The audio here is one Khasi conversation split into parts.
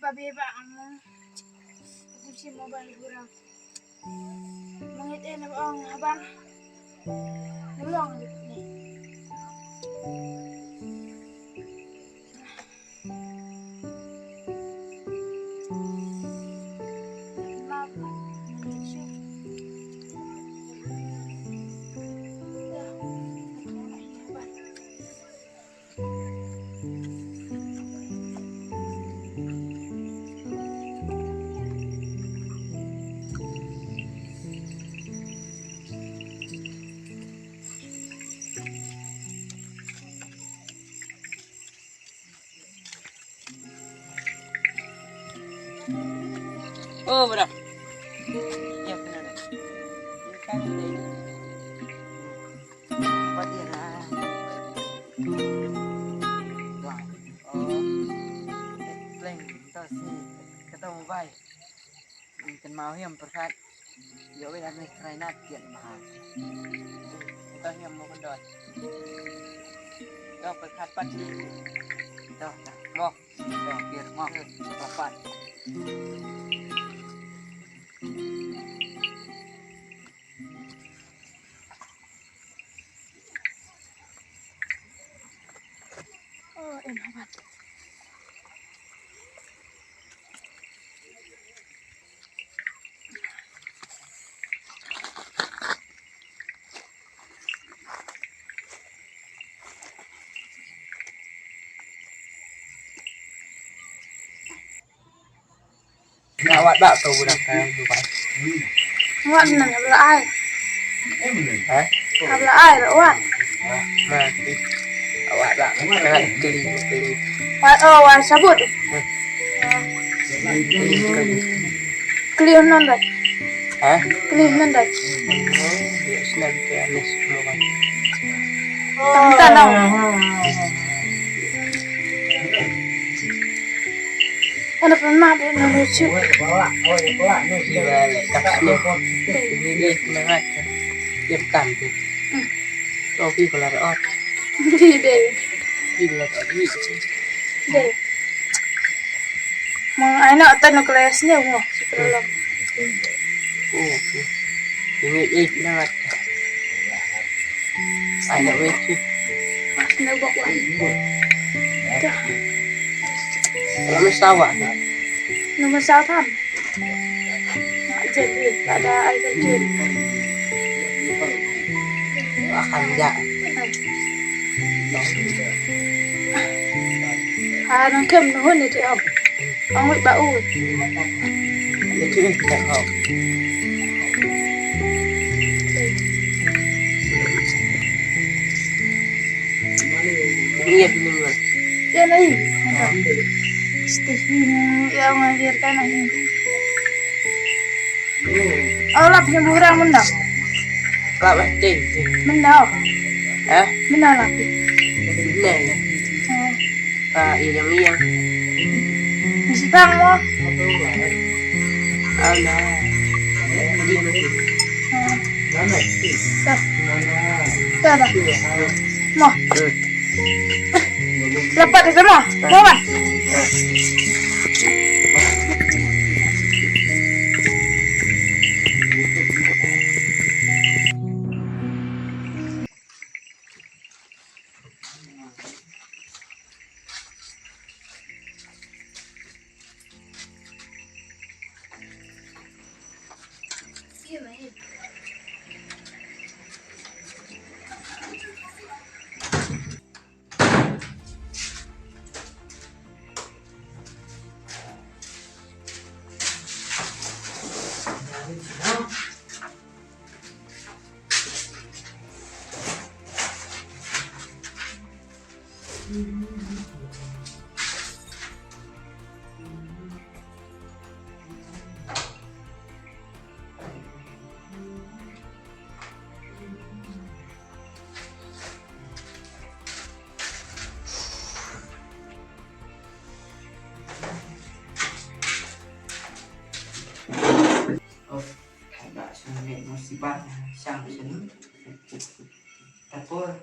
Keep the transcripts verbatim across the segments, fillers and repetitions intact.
Abi ba ang mo. Aku si mobile kurang. Mangit eh na ong habang. Nulong ni. Oh, bro. Ya, kenal. Kan dei. Apa dia lah? Wah. Oh. Pleng, tas ni. Kata mobile. Kan mau yang perkat. Yo, wei, dah ni try nat kian mahal. Kita yang mau kendor. Yo, perkat pat ni. Dah, dah. Mau. Dah, biar mau. Rapat. Oh, eh, lawan. Nga wat dak tu budak ka Dubai. Wat nan abla ai. Eh? Abla ai wat. Mati. Wat dak. Kena keli keli. Wat oh wat sabut. Keli keli. Keli nan dak. Ha? Keli nan dak. Oh, ya senang ke anis semua. Tang tanau. Ano pa ma ba na lo chu. Iwa le kap sne. Ni ni na ngat. Yep kam tu. Ko ki ko la ot. Di de. Di la ot ni. De. Mang ai na tan ko la sne mo. Ko. Ini ik na ngat. Ai na wei ki. Mas na bok wa. Dah. Kalau mesti awak. Nama salam. Jadi ada ai jadi. Akan ja. Ah, nang kem nuhun ni ti om. Ong wei ba u. Ni ti ni tak hau. Iya, benar. Iya, nai. Stehina, iya, ngalir kan, nai. Oh, lap ni burang mendang. Lap, eh, ting, ting. Mendang. Eh? Mendang lap. Mendang. Oh. Ah, iya, iya. Mesti tang mo. Alah. Dah. Dah, dah. Mo. Lepas dah mo. Mo, mo. Of, kaba sngewbha mesti ba sang sini. Tapur.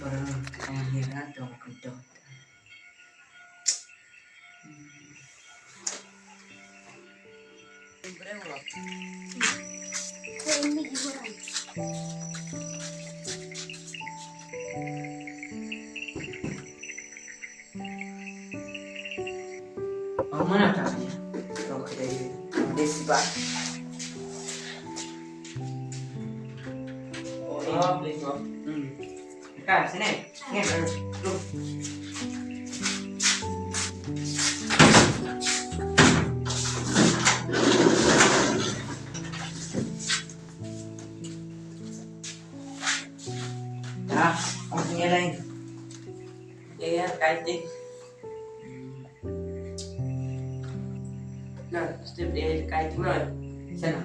Oh, mana tak ada? Oh, kedai dia. Oh, dia sebab. Oh, ini. Oh, please, Mak. Hmm. Dekat sini. Sini. Duduk. Dah, aku punya lain. Ya, ya, kain deh. Na, step dia kai tu na. Sana.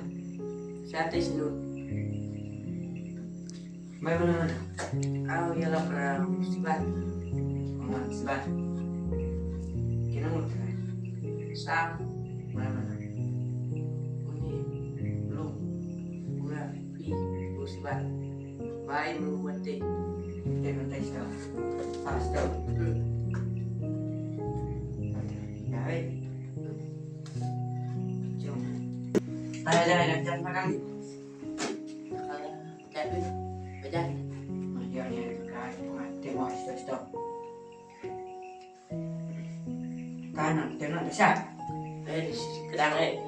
Sa te sinu. Mai mana mana? Au, ya la para sibat. Mana sibat? Kena mut kena. Sa. Mana mana? Uni. Belum. Una. Pi, u sibat. Bai, mu, wate. Te, wate, stop. Ah, stop. Hmm. Ya, eh. Jom. Ada, ada, ada, jangan makan. Ah, jangan. Baca. Ah, ya, ya, bukan. Tengok, stop, stop. Kanan, tengok, Tasha. Eh, di sisi kedang, eh.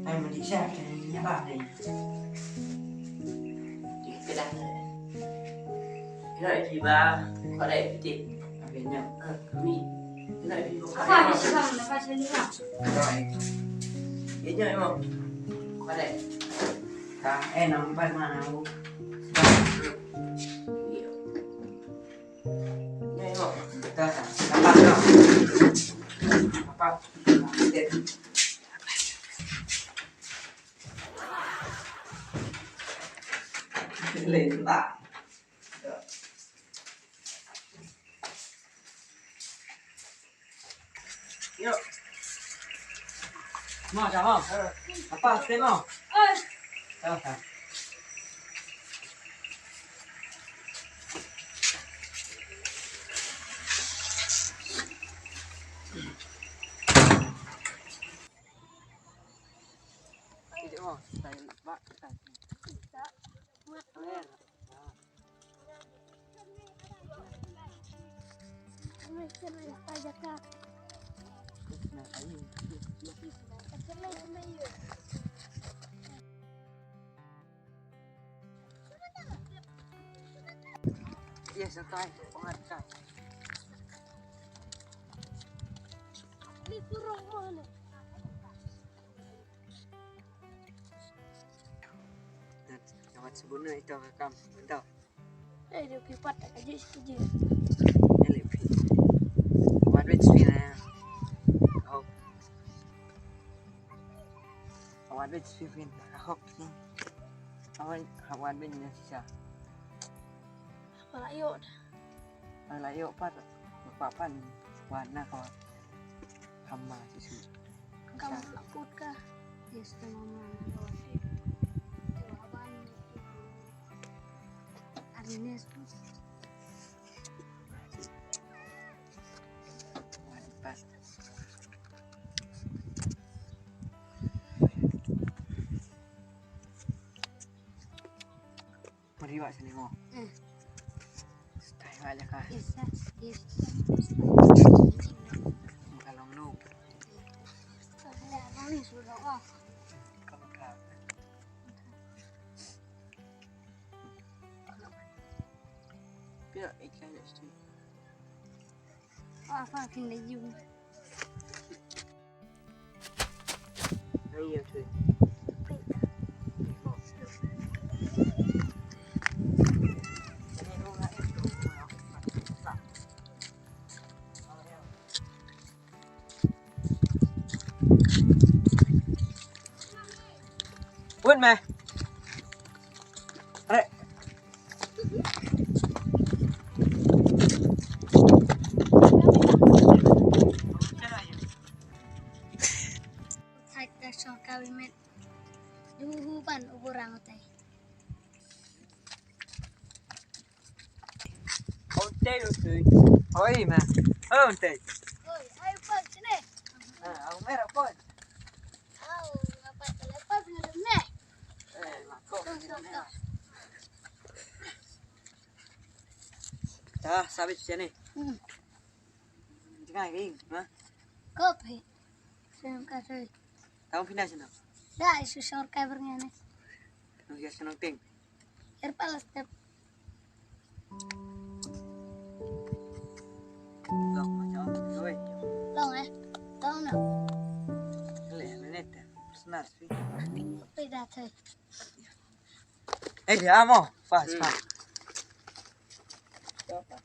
Ai, mandi siap, tengok ni, bah, ni. Di kedang, eh. Ina isi ba, korek piti. Habis nya. Ah, kami. Ina isi ba, apa, korek. Apa, apa, apa, apa, apa. Ina isi ba, korek. Ka, eh, nampak mana aku. Iya. Ina isi ba. Dah, dah. Nampak, dah. Nampak. Nampak. Lenta. Yo. Mo, siapa? Apa, stay mo? Siapa? Yes, okay. Pangat ka. Ni kurang mana? Dapat sebuah itu rekam. Bentar. Eh, dia kipat tak kerja sikit je. Elek pin. Wan wet spin eh. Oh. Wan wet spin pin. Hop pin. Wan, wan wet ni sisa. Apa lah yuk? Apa lah yuk pat? Apa pan? Wan nak kau. Hamba sisu. Kamu takut kah? Yes, teman-teman. Arines. Mari wak sini mo. Hmm. Stay wak aja kah. Yes, sir. Yes, sir. Bukan long loop. Kalau ni sudah ah. Kamu dah. Pia ikan kat situ. Oh, apa kena you? Ayo tu. Wut me. Are. Hai, ta shong ka wi met. Duhu ban uburang utai. Utai, utai. Oi, ma. Oh, utai. Oi, ai, pon sini. Ah, au mer pon. Au, apa telepas ngadem ne? Eh, mako. Tong, tong, tong. Dah, sabit sini. Hmm. Jangan ring, ha? Kopi. Terima kasih. Tahu pindah sana. Dah, isu sorkai berngane. Nang ya senang ting. Air palace step. Long macam oi. Long eh. Long no. Leh minit dah. Senar sih. Tapi dah tu. Eh, dia mau. Fast, fast. Ade.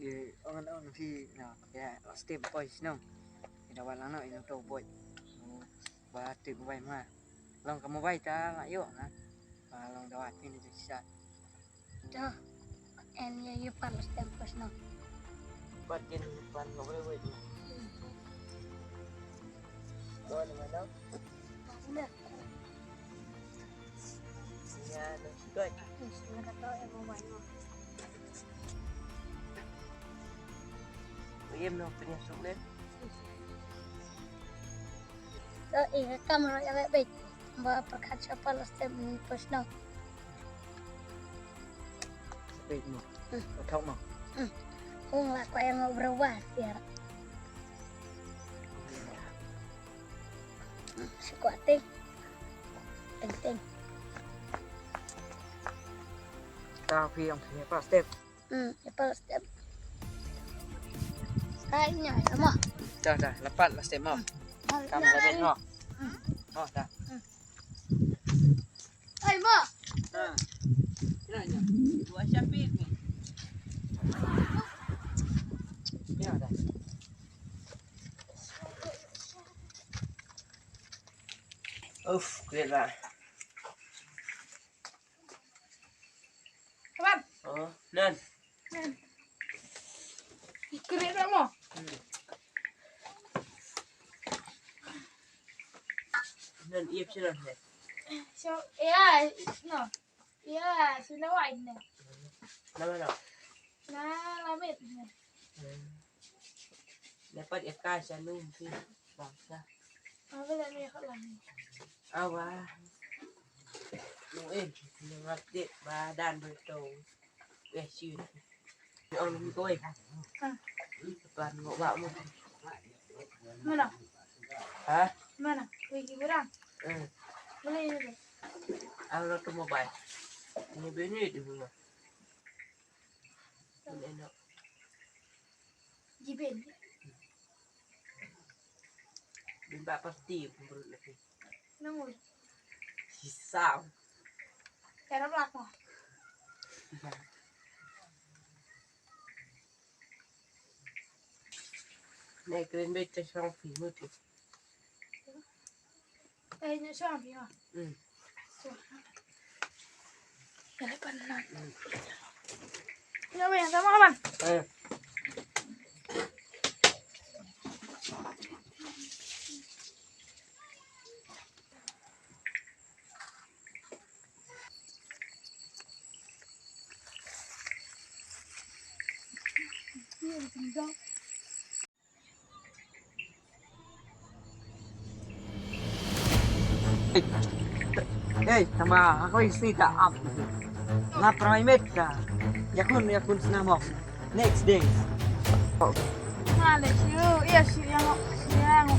Ye, on, on, phi, na, ya, last step, boys, no. Ina wala, no, ina to, boy. Ba, tip, boy, ma. Long kamu bai ta, la, yo, na. Ba, long dawat, phi, ni, sa. To, en, ye, ye, par last step, boys, no. Ba, kin, pan, no, boy, boy. Go, no, no. Ba, no. Nya, no, good. Em, no, pynïasuk leh. To, ïa ka kamera ïa ka beit. Ba pyrkhat sha palace te, mm, pos no. Beit mo. Hmm. Thok mo. Hmm. Hung la kwah ïa ngo berubah, biar. Sikuat ting. Ting, ting. Tang phi ong phi pa step. Hmm, pa step. Kai nya sama. Dah, dah, lepas lah step mo. Hmm. Kam lebih mo. Hmm. Mo dah. Hmm. Ai mo. Ha. Kira nya. Dua syapit ni. Ya dah. Uff, kulit lah. Kawan. Oh, nan. Nan. Kulit lah mo. Hmm. Nan, iya, sila, nan. So, ya, no. Ya, sila wai, nan. Nama, nama? Nah, lamit, nan. Hmm. Dapat ya ka sha num phi bangsa. Apa dah ni kat lang? Awa. Lu eh, ni ngap dik badan betul. Eh, syu. Ni ong ni koi. Ha. Tuan ngok bak mu. Mana? Ha? Mana? Wei ki berang. Eh. Boleh ni tu. Aku tu mobile. Ni bini tu. Ni enak. Jibin. Bin ba parti pemurut lagi. Nangul. Sisau. Cara belakang. Nek keren bete sang pimut. Eh, nya shong phi ma. Hmm. Shong. Ya, lepas nan. Hmm. Ya, weh, sama kawan. Eh. Hey, tama ako yung sita up. Nga primate ka. Yakun, yakun sna mo. Next day. Nga le siu, iya siu yang, yang,